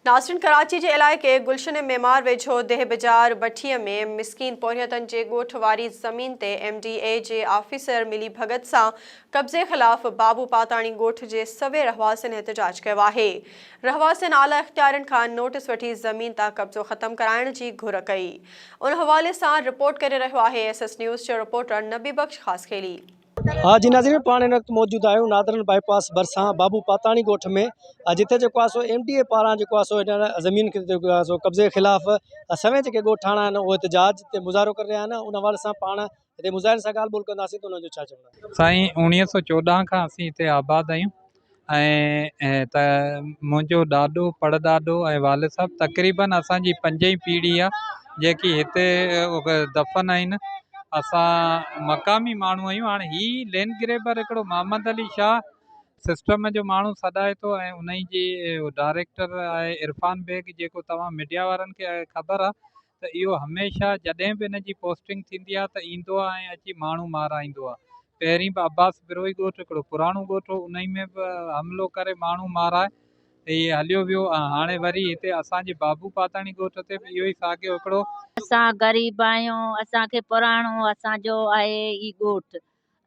ناظرين ڪراچي جي علائقي گلشن معمار ويجهو ديهه بجار بٺيء ۾ مسڪين پورهيتن جي ڳوٺ واري زمين تي ايم ڊي اي جي آفيسر ملي ڀڳت سان قبضي خلاف بابو پاتاڻي ڳوٺ جي سوين رهواسين احتجاج ڪيو آهي. رهواسين اعليٰ اختيارين کان نوٽيس وٺي زمين تان قبضو ختم ڪرائڻ جي گهر ڪئي. ان حوالي سان رپورٽ ڪري رهيو آهي ايس ايس نيوز جو رپورٽر نبي بخش خاصخيلي. ها جي ناظرين پاڻ هن وقت موجود آهيون نادرن بائي پاس ڀرسان بابو پاتاڻي ڳوٺ ۾ جتي جيڪو آهي سو ايم ڊي اي پاران جيڪو آهي سو هن زمين کي جيڪو آهي سو قبضي خلاف سوين جيڪي ڳوٺاڻا آهن اهي احتجاج تي مظاهرو ڪري رهيا آهن ان حوالي سان پاڻ هتي مظاهرين سان ڳالهه ٻولهه ڪنداسين ته انهن جو ڇا چوڻ آهي. سائين 1914 کان اسين هتي آباد آهيون ۽ ته منهنجو ڏاڏو پڙ ڏاڏو ۽ والد صاحب تقريبن اسان جي پنجين پيڙهي آ جيڪي هتي دفن آهن اسان مقامي ماڻهو آهيون هاڻي هي لينڊ گريبر هڪڙو محمد علي شاهه سسٽم جو ماڻهو سڏائي ٿو ۽ انهي جي ڊائريڪٽر آهي عرفان بيگ جيڪو توهان ميڊيا وارن کي خبر آ ته اهو هميشه جڏهن به هن جي پوسٽنگ ٿيندي آهي ته ايندو آهي ۽ اچي ماڻهو مارائيندو آهي. پهرين به عباس بروهي ڳوٺ هڪڙو پراڻو ڳوٺ هو انهي ۾ به حملو ڪري ماڻهو مارائي هي هليو ويو ۽ هاڻي وري هتي اسان جي بابو پاتاڻي ڳوٺ تي به اهو ئي ساڳيو هڪڙو اسان غريب آهيون اسان کي پراڻو اسان جو آهي هي ڳوٺ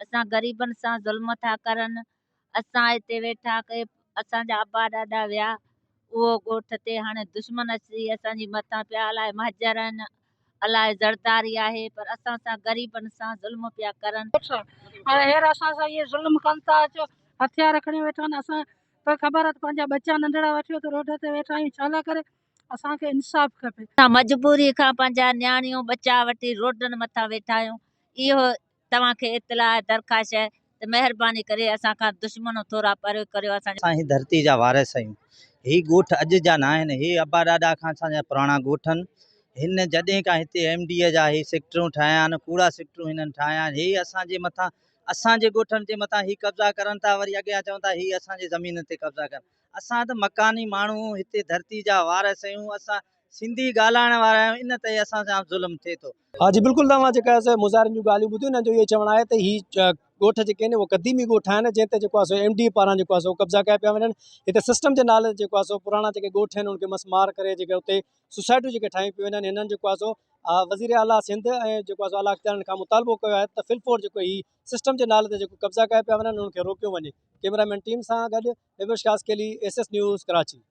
اسان غريبن سان ظلم ٿا ڪرن اسان هتي ويٺا ڪي اسان جا ابا ڏاڏا ويا اهو ڳوٺ تي هاڻي دشمن اچي اسان جي مٿان پيا الائي مهجر آهن الائي زرداري آهي پر اسان سان غريبن سان ظلم پيا ڪرن. هاڻي هير اسان سان اهي ظلم ڪن ٿا اچو هٿيار کڻي ويٺا آهن اسان توکي خبر آهي ته پنهنجا ٻچا ننڍڙا وٺيو ته روڊ تي ويٺا آهيون ڇا لاء ڪري اسان کي انصاف کپي. اسان مجبوري کان پنهنجا نياڻيون ٻچا وٺي روڊن مٿان ويٺا آهيون اهو توهان کي اطلاع ۽ درخواست آهي ته مهرباني ڪري اسان کان دشمنو ٿورا پري ڪريو اسان اسان هي ڌرتي جا وارث آهيون. هي ڳوٺ اڄ جا نه آهن. هي ابا ڏاڏا کان اسان جا پراڻا ڳوٺ آهن. هن جڏهن کان هتي ايم ڊي اي جا هي سيڪٽرون ٺاهيا آهن، ڪوڙا سيڪٽرون هنن ٺاهيا آهن. هي اسان جي مٿان اسان جي ڳوٺن جي مٿان هي قبضا ڪرن ٿا وري اڳيان چون ٿا هي اسان جي زمينن تي قبضا ڪرن. اسان ته مڪاني ماڻهو هتي ڌرتي جا وارث آهيون. اسان سنڌي ڳالهائڻ وارا آهيون ان تي اسان سان ظلم ٿئي ٿو. ها جي بلڪل توهان جيڪا سو مظاهرين جون ڳالهيون ٻڌيون انهن جو اهو چوڻ آهي ته هي ڳوٺ جيڪي آهن اهي قديمي ڳوٺ آهن جنهن تي جيڪو آهي سو ايم ڊي اي پاران جيڪو آهي سو قبضا ڪيا پيا وڃن هتي سسٽم جي نالي تي جيڪو آهي سو پراڻا جيڪي ڳوٺ آهن انهن کي مسمار ڪري جيڪي اتي سوسائٽيون جيڪي ٺاهيون پيون وڃن هنن جيڪو آهي سو وزير اعليٰ سنڌ ۽ جيڪو آهي سو اعليٰ اختيارن کان مطالبو ڪيو آهي ته فل فور جيڪو هي سسٽم جي نالي تي جيڪو قبضا ڪيا پيا وڃن انهن کي روڪيو وڃي ڪيمرا مين ٽيم سان گڏ Nabi Bakhsh Khaskheli, S S news, Karachi.